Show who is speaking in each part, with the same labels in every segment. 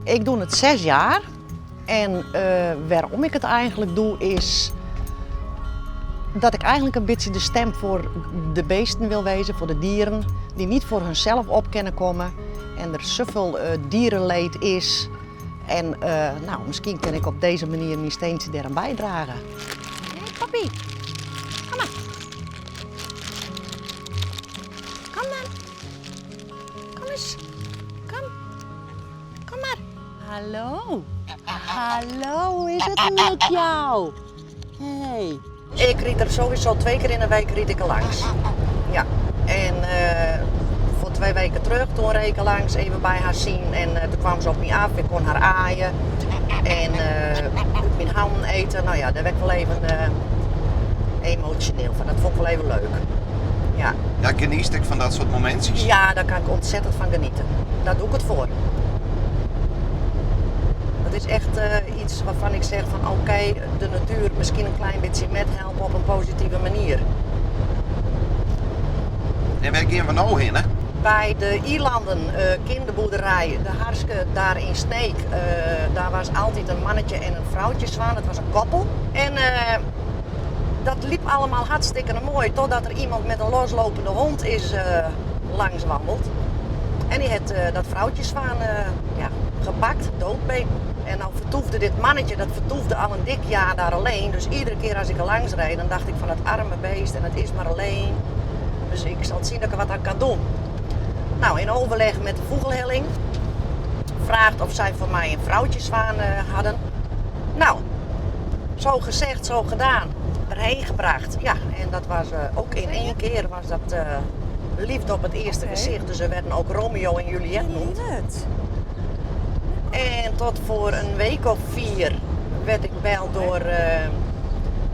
Speaker 1: Ik doe it 6 jaar en wêrom ik it eigenlik doe is dat ik eigenlik in bytsje de stem foar de beesten wil wêze, foar de dieren dy't net foar harsels op kinne komme en der safolle dierenleed is. En no, miskien kin ik op dizze manier myn stientsje dêroan bydrage. Hey, Poppy, kom mar. Kom dan. Kom ris. Kom. Kom mar. Hallo. Hallo, hoe is it mei jou? Hey. Ik ryd der sowieso 2 kear yn 'e wike ryd ik der langs. Ja. En foar 2 wiken terug, doe ryd ik der langs even by har sjen. En doe kaam se op my ôf, ik koe har aaie. En út myn hannen ite. No ja, dêr wurd ik wol even emosjoneel fan. Dat fûn ik wol even leuk. Ja.
Speaker 2: Ja, genietst ek fan dat soart momintsjes?
Speaker 1: Ja, dêr kin ik ontzettend fan genietsje. Dêr doch ik it foar. Dat is echt iets wêrfan't ik sis fan oké, de natuer miskien in lyts bytsje methelpe op in positive manier.
Speaker 2: En wêr geane we no hinne?
Speaker 1: By de Ielanden kinderboerderij, de Harske, dêr yn Sneek, dêr wie altyd in mannetje en in froukje swan. Dat wie in koppel. En dat liep allegear hartstikke moai, totdat der iemand mei in loslopende hûn is langs wandeld. En dy hat dat froukje swan ja, gepakt, doodbeten. En dan fertoefde dit mannetje, dat fertoefde al in dik jaar dêr allinne. Dus iedere kear as ik der langs ried, dan tocht ik fan dat earme beest en it is mar allinne. Dus ik sil sjen dat ik der wat oan kin dwaan. No, yn oerlis mei de fûgelhelling frage oft sy foar my in froukje swan hiene. No, zo gezegd, zo gedaan. Derhinne brocht. Ja, en dat wie ek yn ien kear wie dat leafde op it earste gesicht. Dus se waarden ek Romeo en Juliet neamd. En tot foar in wike of 4 waard ik belle troch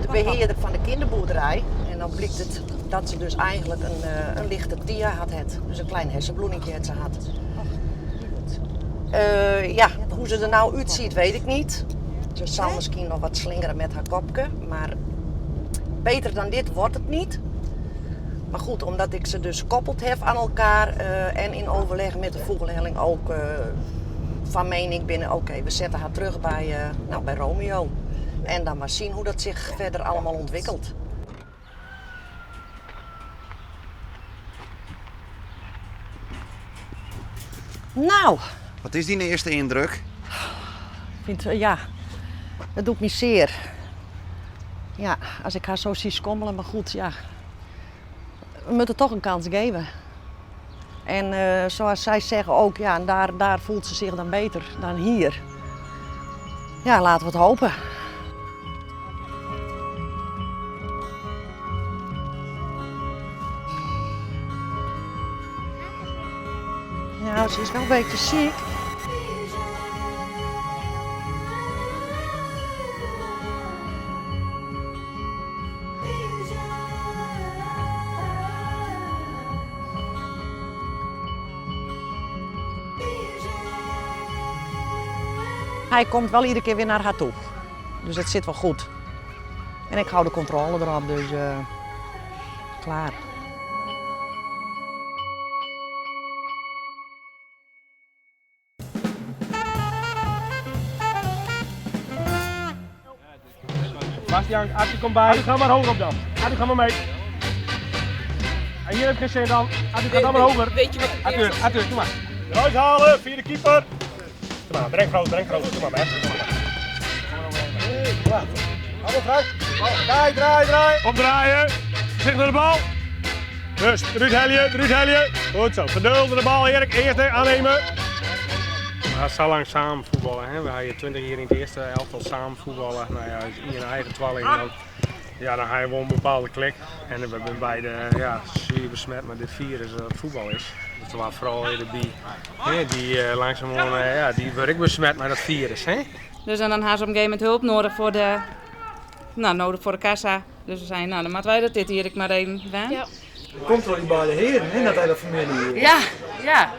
Speaker 1: de behearder fan de kinderboerderij. En dan blykt it dat se dus eigenlik in lichte TIA hat. Dus in lyts hersenbloedinkje hat se hân. Ja, hoe't se der no útsjocht, wit ik net. Se sil miskien noch wat slingerje mei har kopke, mar better dan dit wurdt it net. Mar goed, omdat ik se dus koppeld ha oan elkoar en yn oerlis mei de fûgelhelling ek fan miening bin, oké, we sette har terug by, no, by Romeo. En dan mar sjen hoe't dat sich fierder allegear ûntwikkelet. No.
Speaker 2: Wat is dyn earste yndruk?
Speaker 1: Ik fyn it, ja, it docht my sear. Ja, as ik har sa sjoch skommeljen, mar goed, ja. We moatte dochs in kâns jaan. En sa as sy sizze ek, ja, en dêr fielt se sich dan better dan hjir. Ja, litte we it hoopje. Ja, se is wol in bytsje siik. Hy komt wol iedere kear wer nei har ta. Dus dat sit wol goed. En ik hâld de kontrôle derop, dus klear.
Speaker 3: Bastiaan, Arthur komt bij. Arthur, ga maar hoger op dan. Arthur, ga maar mee. En hier heb ik geen zin dan. Arthur, ga dan maar hoger.
Speaker 4: Weet je wat het
Speaker 3: Arthur,
Speaker 4: is?
Speaker 3: Arthur, doe maar. Eruit halen via de keeper. Doe maar, breng groot, breng groot. Doe maar, hè. Hey, klaar. Allemaal vrij. Draai, draai, draai. Opdraaien. Zicht naar de bal. Rust, eruit helje, eruit helje. Goed zo. Geduld de bal, Erik. Eerste aannemen. We ha sa lang samen fuotballe. Hè? We ha 20 jier yn it earste elftal samen fuotballe. No ja, yn je eigen twalling. Dan, ja, dan ha je wol in bepaalde klik. En we binne beide ja, swier besmet mei dit firus dat fuotbal is. Dat wie foaral derby. Hè, dy langsumoan, ja, dy wurde ek besmet mei dat firus. Hè?
Speaker 4: Dus en dan ha se op in gegeven momint help nedich foar de, no, nedich foar de kassa. Dus we seinen, no, dan moatte wy dat dit jier ek mar even dwaan.
Speaker 5: Ja.
Speaker 6: Komt troch dy beide hearen, hè, dat hiele famylje.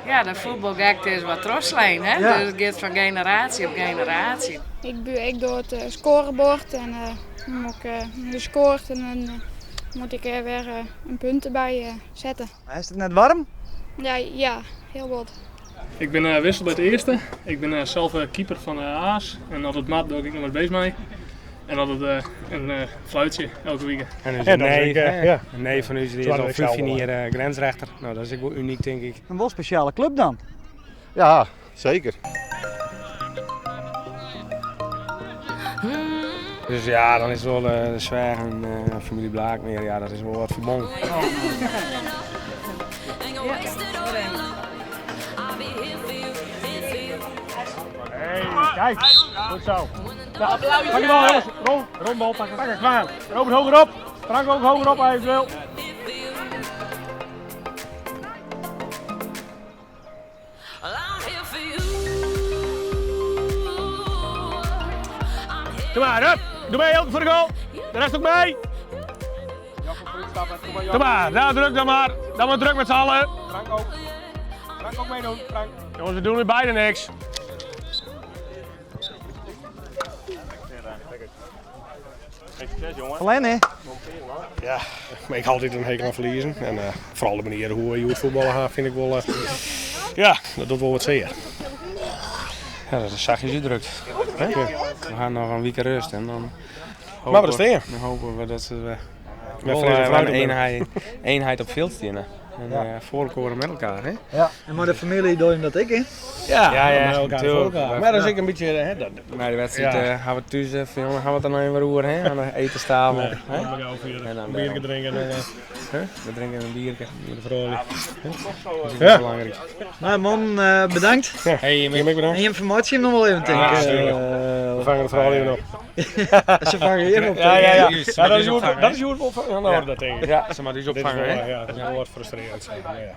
Speaker 7: Ja, de fuotbalgekte is wat trochslein, hè?
Speaker 6: Ja.
Speaker 7: Dus it giet fan generaasje op generaasje.
Speaker 5: Ik ben ek troch it skoarebord en dan moat ik skoard en dan moat ik wer in punt derby sette.
Speaker 6: Is it net waarm?
Speaker 5: Ja, ja, hiel wat.
Speaker 3: Ik bin eh, wissel by it earste. Ik bin eh, sels eh, keeper fan de Aas. En as it moat, doch ik noch wat beest mei. En altyd in fluitsje elke wike.
Speaker 8: En ús neef, ja. in neef fan ús, dy is al 15 jier grensrechter. No, dat is ek wol unyk, tink ik.
Speaker 6: In wol spesjale klup dan?
Speaker 9: Ja, seker.
Speaker 8: Dus ja, dan is wol de sfear en familie Blaakmeer, ja, dat is wol wat ferbûn.
Speaker 3: Hey, kijk, goed zo. Nou, pak de bal jongens. Ron, Ron bal pakken. Pakken, klaar. Robert hoger op. Frank ook hoger op eventueel. Kom maar, hup. Doe mee, Elke voor de goal. De rest ook mee. Kom maar, nou druk dan maar. Dan maar druk met z'n allen.
Speaker 8: Frank ook. Frank ook meedoen, Frank.
Speaker 3: Jongens, we doen nu bijna niks.
Speaker 6: Ferlern, hè?
Speaker 3: Ja, mar ik ha altyd in hekel oan ferliezen. En eh, foaral de manier hoe't we hjoed fuotballe ha, fyn ik wol. Eh, ja, dat docht wol wat sear.
Speaker 8: Ja, dat is sachtjes útdrukt. We ha noch in wike rêst en dan
Speaker 3: Maar we stean.
Speaker 8: Dan hoopje we dat se
Speaker 3: Met
Speaker 8: wol
Speaker 3: frisse fruit
Speaker 8: in
Speaker 3: op de-
Speaker 8: eenheid, eenheid op fjild steane. En ja. foar elkoar en met elkoar, hè?
Speaker 6: Ja. En mei de famylje dogge jim dat ek, hè?
Speaker 3: Ja,
Speaker 8: Ja, ja,
Speaker 3: met elkaar
Speaker 8: natuurlijk.
Speaker 3: voor elkaar. Maar dat is ek in bytsje. Hè, dat,
Speaker 8: Nei de wedstriid
Speaker 3: Ja.
Speaker 8: eh, ha we thús eh, fan jongen, ha we it der noch even wer oer, hè? Oan de etenstafel.
Speaker 3: Nee,
Speaker 8: hè?
Speaker 3: dan gau fierder.
Speaker 8: En dan
Speaker 3: Een bierke
Speaker 8: daarom.
Speaker 3: drinken en dan
Speaker 8: Hè? We drinken in bierke.
Speaker 3: met de froulju.
Speaker 8: Dat is
Speaker 3: Ja.
Speaker 8: belangrijk.
Speaker 6: Nou man, eh, bedankt.
Speaker 8: Hey,
Speaker 3: Jim, ik bedankt.
Speaker 6: En jim fermeitsje jim noch wol even, tink ik.
Speaker 3: Ja, tuurlijk.
Speaker 6: Eh,
Speaker 3: We fange de froulju op.
Speaker 6: se fange jim op.
Speaker 3: Ja, ja, ja.
Speaker 8: Juist,
Speaker 3: Ja, dat is
Speaker 8: opvangen,
Speaker 3: dat is hjoed wol fan orde, dat tink ik.
Speaker 8: Ja, se moatte ús
Speaker 3: Dit is
Speaker 8: opfangen,
Speaker 3: wol,
Speaker 8: hè?
Speaker 3: ja, dat is wol wat frustrerend. Zeg maar, ja.